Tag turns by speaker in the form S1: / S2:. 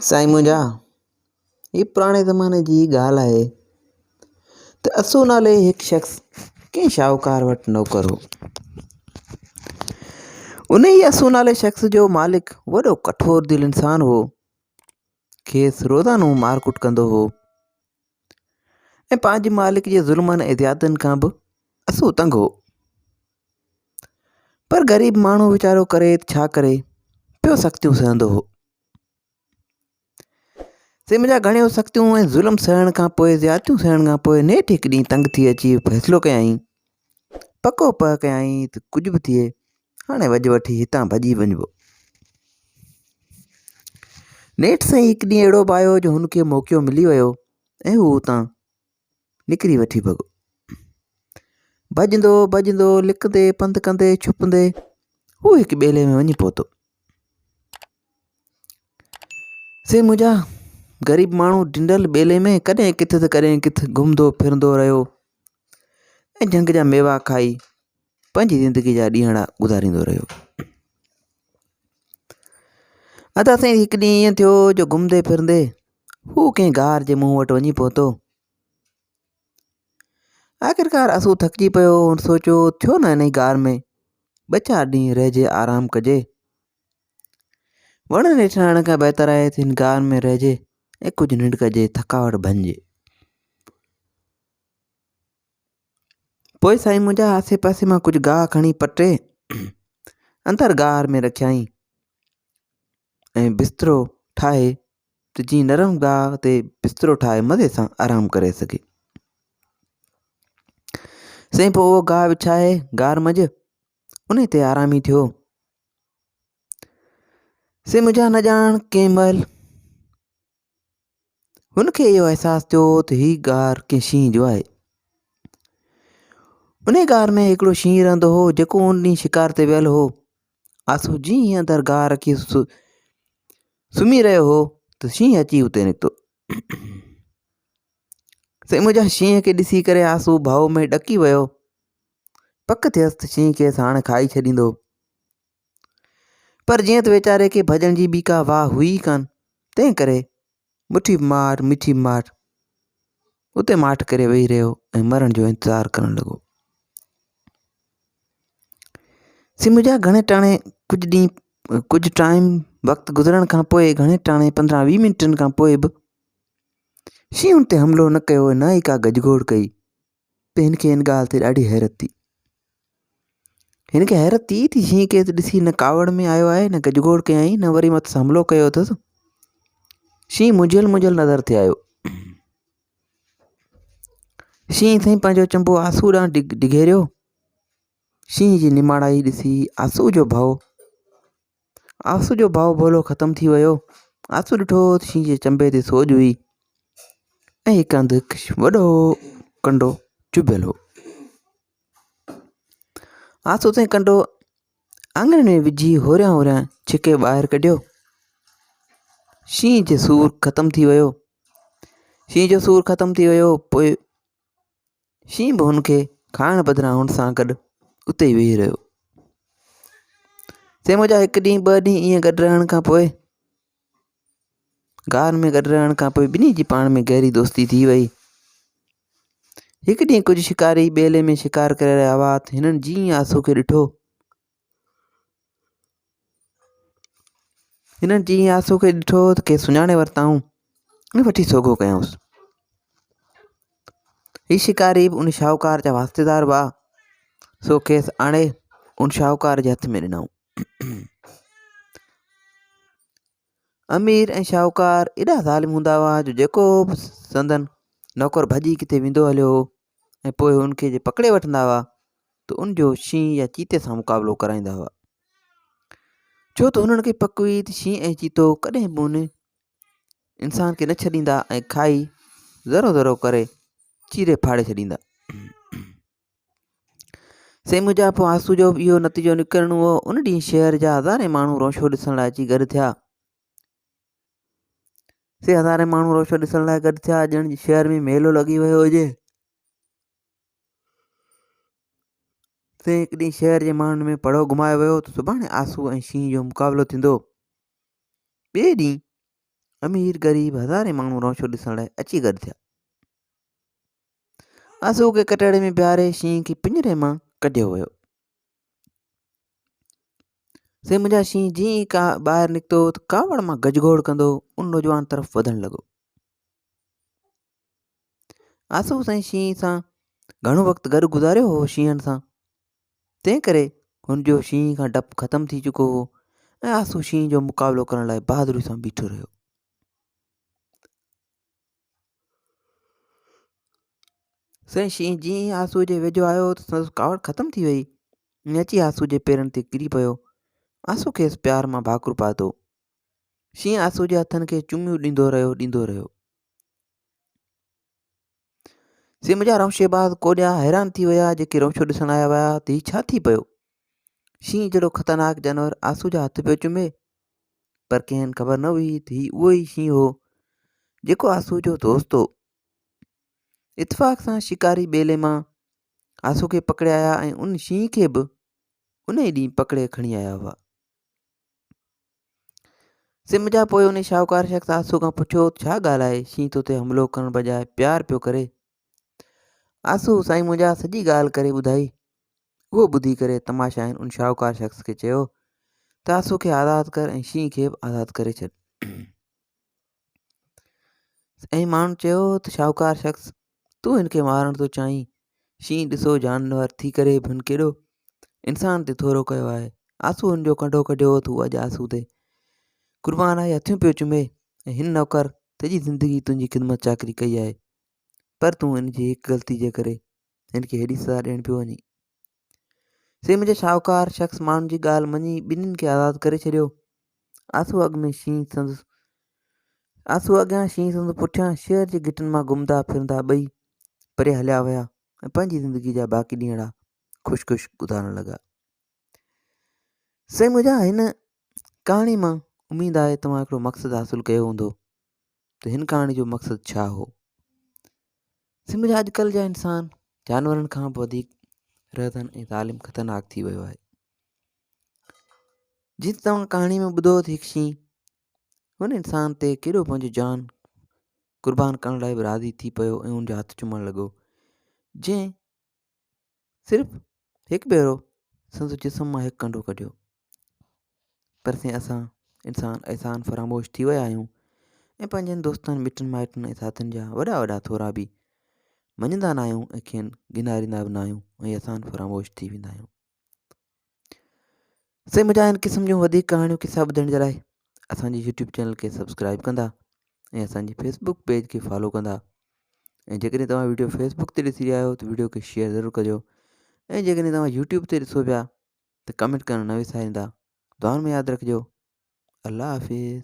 S1: سائين منهنجا، هي پراڻي زماني جي ڳالهه آهي ته اسو نالي هڪ شخص ڪنهن شاهوڪار وٽ نوڪر هو. انهيء اسو نالي شخص جو مالڪ وڏو ڪٺور دل انسان هو. کيس روزانو مارڪٽ ڪندو هو ۽ پنهنجي مالڪ جي ظلمن ۽ زيادتين کان به اسو تنگ هو. پر غريب ماڻهو ويچارو ڪري ته ڇا ڪري، پيو سختيون سهندو هو. سي منهنجا گهڻيون سختيون ۽ ظلم سهڻ کان پوء زيادتيون سهڻ کان پوء نيٺ هڪ ڏينهن تنگ ٿي اچي فيصلو ڪيائين، پڪو پهه ڪيائين ته ڪجهه به ٿئي هاڻي وجهه وٺي هتان ڀڄي وڃبو. نيٺ سائين هڪ ڏينهن اهڙو به آيو جو هن کي موقعو ملي ويو ۽ هو اتان نڪري وٺي ڀڳو. ڀڄندو ڀڄندو لڪندي پنڌ ڪندي ڇپندي هو هڪ ٻيلي ۾ وڃي پهتو. سي منهنجا غريب ماڻهو ڊنل ٻيلي ۾ ڪڏهن ڪٿ ته ڪڏهن ڪٿ گهمندو ڦرندو رهيو ۽ جهنگ جا ميوا کائي پنهنجي زندگي جا ڏينهڙا گذاريندو رهيو. ادا سائين هڪ ڏينهن ائين ٿيو جو گهمندي ڦرندي هو ڪنهن غار جي منهن وٽ وڃي پهتو. آخرڪار اسو ٿڪجي پيو هن سوچيو ڇو نه انهي غار ۾ ٻه چار ڏينهن رهجي آرام ڪجي. وڻن هيٺ رهڻ کان بهتر آهي ته هن غار ۾ رهجي ۽ ڪجهه ننڊ ڪجي ٿڪاوٽ ڀڃجي. پوء سائين منهنجا آسي پاسي مان ڪجهه گاهه کڻي پٽي اندر غار ۾ رکيائين ۽ بسترو ٺاهي ته جيئن نرم گاهه تي بسترو ٺاهي مزي سان آرام ڪري سگهي. سائين پوء اهو گاهه وڇائي غار منجهه انهي تي آرامي ٿيو. سائين منهنجا نه ڄاڻ ڪنهن مهل هن کي اهو احساس ٿيو ته هي غار ڪنهن شينهن جو آهي. انهي غار ۾ هڪڙو شينهن رهندو هو جيڪو ان ڏينهن شڪار تي ويل هو. آسو جيئن ئي اندر غار رکي سمهي رهيو هو ته شينهن اچي اتي نڪتو. سائين منهنجا شينهن کي ڏسي ڪري آسو ڀؤ ۾ ڏڪي ويو. پڪ ٿيس ته شينهن کيس هاڻ کائي ڇڏيندو. پر جيئن ته ويچاري کي ڀڄڻ جي ٻي ڪا واهه هئي ئي ڪانه، تنهن ڪري مٺي به ماٺ مٺي به ماٺ اتي ماٺ ڪري ويهي رهيو ۽ مرڻ جو انتظار ڪرڻ لڳو. سي منهنجا گهڻي ٽاڻي ڪجهه ڏينهن ڪجهه ٽائيم وقت گذرڻ کان پوء گهڻي ٽاڻي 15 20 منٽن کان پوء به شينهن تي حملو نه ڪيو ۽ نه ئي ڪا گجگوڙ ڪئي. ته هن کي ان ڳالهه تي ڏاڍي حيرت ٿي. هن کي حيرت ٿي ته شينهن کي ڏسي نه ڪاوڙ ۾ آيو آهي نه گجگوڙ ڪيائين نه وري مٿس حملو ڪيو اٿس. شينهن منجهيل منجهيل نظر ٿي آيو. شينهن سائين پنهنجو چنبو آسو ڏانهن ڊگهيريو. شينهن جي نماڻائي ڏسي آسو جو ڀؤ آسو جو ڀؤ ڀولو ختم ٿي ويو. آسو ڏٺو ته شينهن جي چنبي تي سوڄ هئي ۽ هڪ هنڌ هڪ وڏو ڪنڊو چڀيل هو. آسو تنهن ڪنڊو آڱرين ۾ وجهي هوريان هوريان ڇڪي ٻاهر ڪڍيو. شينهن جو سور ختم ٿي ويو. شينهن جو سور ختم ٿي ويو پوء شينهن به هن کي کائڻ بدران هن سان گڏ اتي ئي ويهي رهيو. سي منهنجا هڪ ڏينهن ٻه ڏينهن ائين گڏ رهڻ کان پوء غار ۾ گڏ رهڻ کان پوء ٻنهي جي پاڻ ۾ گهري دوستي ٿي وئي. هڪ ڏينهن ڪجهه شڪاري ٻيلي ۾ شڪار ڪري رهيا هئا ته هنن جيئن ئي آسو کي ڏٺو هنن جيئن ئي آسو کي ڏٺو ته کيس سڃاڻي ورتائون ۽ وٺي سوگهو ڪيائونس. هي شڪاري به ان شاهوڪار جا واسطيدار هئا، سو کيس آڻي ان شاهوڪار جي هٿ ۾ ڏنائون. امير ۽ شاهوڪار ايڏا ظالم هوندا هئا جو جيڪو به سندن نوڪر ڀڄي ڪٿي ويندو هليو هو ۽ پوء ان کي جي پڪڙي وٺندا هئا ته ان جو شينهن يا چيتي سان مقابلو ڪرائيندا هئا. ڇو ته هنن کي پڪ هئي ته شينهن ۽ چيتو ڪڏهن به ان انسان کي نه ڇڏيندا ۽ کائي ذرو ذرو ڪري چيري ڦاڙي ڇڏيندا. سي منهنجا پوء آسو جو به اهو نتيجو نڪرڻو هو. ان ڏينهن شهر جا هزارين ماڻهو روشو ڏسڻ لاء اچي گڏ ٿيا. سي هزارين ماڻهو روشو ڏسڻ لاء گڏ ٿيا ڄڻ شهر ۾ ميلو لڳي ويو هجي. سي هڪ ڏينهن شهر جي ماڻهن ۾ پڙهو گهمايو ويو ته سڀاڻي آسو ۽ شينهن جو مقابلو ٿيندو. ٻئي ڏينهن امير غريب هزارين ماڻهو رونشو ڏسڻ لاء اچي گڏ ٿيا. آسو کي ڪٽهڙي ۾ بيهاري شينهن کي پڃري مان ڪڍيو ويو. سي منهنجا شينهن جيئن ئي ڪا ٻاهر نڪتو ته ڪاوڙ مان گجگوڙ ڪندو ان نوجوان طرف وڌڻ لڳو. آسو سائين شينهن سان گهڻو وقت گڏ گذاريو هو شينهن سان تنهن ڪري هن جو شينهن کان ڊپ ختم ٿي چڪو هو ۽ آسو شينهن جو مقابلو ڪرڻ لاء بهادري سان بيٺو رهيو. سائين شينهن جيئن ئي آسوء جي ويجهو آيو ته سندس ڪاوڙ ختم ٿي وئي ۽ اچي آسوء جي پيرن تي ڪري پيو. آسو کيس پيار مان ڀاڪر پاتو. شينهن آسوء جي هٿن کي چميون ڏيندو رهيو ڏيندو رهيو. سي منهنجا رمشيباز ڪوڏيا حيران ٿي ويا جيڪي رمشو ڏسڻ آيا هيا ته هي ڇا ٿي پيو. شينهن جهڙو خطرناڪ جانور آسو جا هٿ پيو چمي. پر ڪنهن خبر نه هئي ته هي اهو ئي شينهن هو جيڪو آسو جو دوست هو. اتفاق سان شڪاري ٻيلي مان آسو کي پڪڙي آيا ۽ ان شينهن کي به ان ئي ڏينهن پڪڙي کڻي آيا هئا. سم جا پوء ان شاهوڪار شخص آسو کان پڇيو ڇا ڳالهه آهي شينهن تو تي حملو ڪرڻ بجاء پيار پيو ڪري. آسو سائين منهنجا سڄي ڳالهه ڪري ٻڌائي. اهو ٻڌي ڪري تماشائين ان شاهوڪار شخص کي چيو ته آسو کي آزاد ڪر ۽ شينهن کي به آزاد ڪري ڇڏ. ۽ ماڻهن چيو ته شاهوڪار شخص تون هن کي مارڻ ٿو چاهين شينهن ڏسو جانور ٿي ڪري به هن ڪيڏو انسان تي ٿورو ڪيو آهي آسو هن جو ڪنڍو ڪڍيو ته هو اڄ آسو تي قربان آهي هٿيون پيو چمي ۽ هن نوڪر سڄي زندگي تنهنجي خدمت چاڪري ڪئي آهي پر تون هن جي هڪ غلطي جي ڪري هن کي هيڏي سزا ڏيڻ پيو وڃين سي منهنجي شاهوڪار شخص ماڻهن جي ڳالهه مڃي ٻنهين کي آزاد ڪري ڇڏيو. آسو اڳ ۾ شينهن سندس آسو اڳيان شينهن سندس پٺيان شهر جي گهٽين مان گهمندا ڦرندا ٻئي پري هليا ويا ۽ پنهنجي زندگي جا باقي ڏينهڙا خوش خوش گذارڻ لڳا. سائين منهنجا هن ڪهاڻي مان اميد آهي توهان هڪڙو مقصد حاصل ڪيو هوندو ته هن ڪهاڻي جو مقصد ڇا هو؟ سائين منهنجا اڄڪلهه جا انسان جانورن کان به وڌيڪ رهزن ۽ ظالم خطرناڪ ٿي ويو آهي جيئن توهان ڪهاڻي ۾ ٻڌو ته هڪ شينهن هن انسان تي ڪيڏو پنهنجو جان قربان ڪرڻ لاء به راضي ٿي پيو ۽ ان جا هٿ چمڻ لڳو جنهن صرف هڪ ڀيرو سندس جسم مان هڪ ڪنڊو ڪڍيو پر سائين اسان انسان احسان فراموش ٿي ويا آهيون ۽ پنهنجن دوستن مٽن مائٽن ۽ ساٿين جا وڏا وڏا ٿورا به مڃندا نه آهيون ۽ کين گناريندا به نه آهيون ۽ احسان فراموش ٿي ويندا آهيون سائين منهنجا ان قسم جون وڌيڪ ڪهاڻيون قصا ٻڌڻ جي لاء اسان جي يوٽيوب چينل کي سبسڪرائب ڪندا ۽ اسان جي فيسبوڪ پيج کي فالو ڪندا ۽ جيڪڏهن توهان ويڊيو فيسبوڪ تي ڏسي رهيا آهيو ته ويڊيو کي شيئر ضرور ڪجو ۽ جيڪڏهن توهان يوٽيوب تي ڏسو پيا ته ڪمينٽ ڪرڻ نه وساريندا دعائن ۾ ياد رکجو الله حافظ.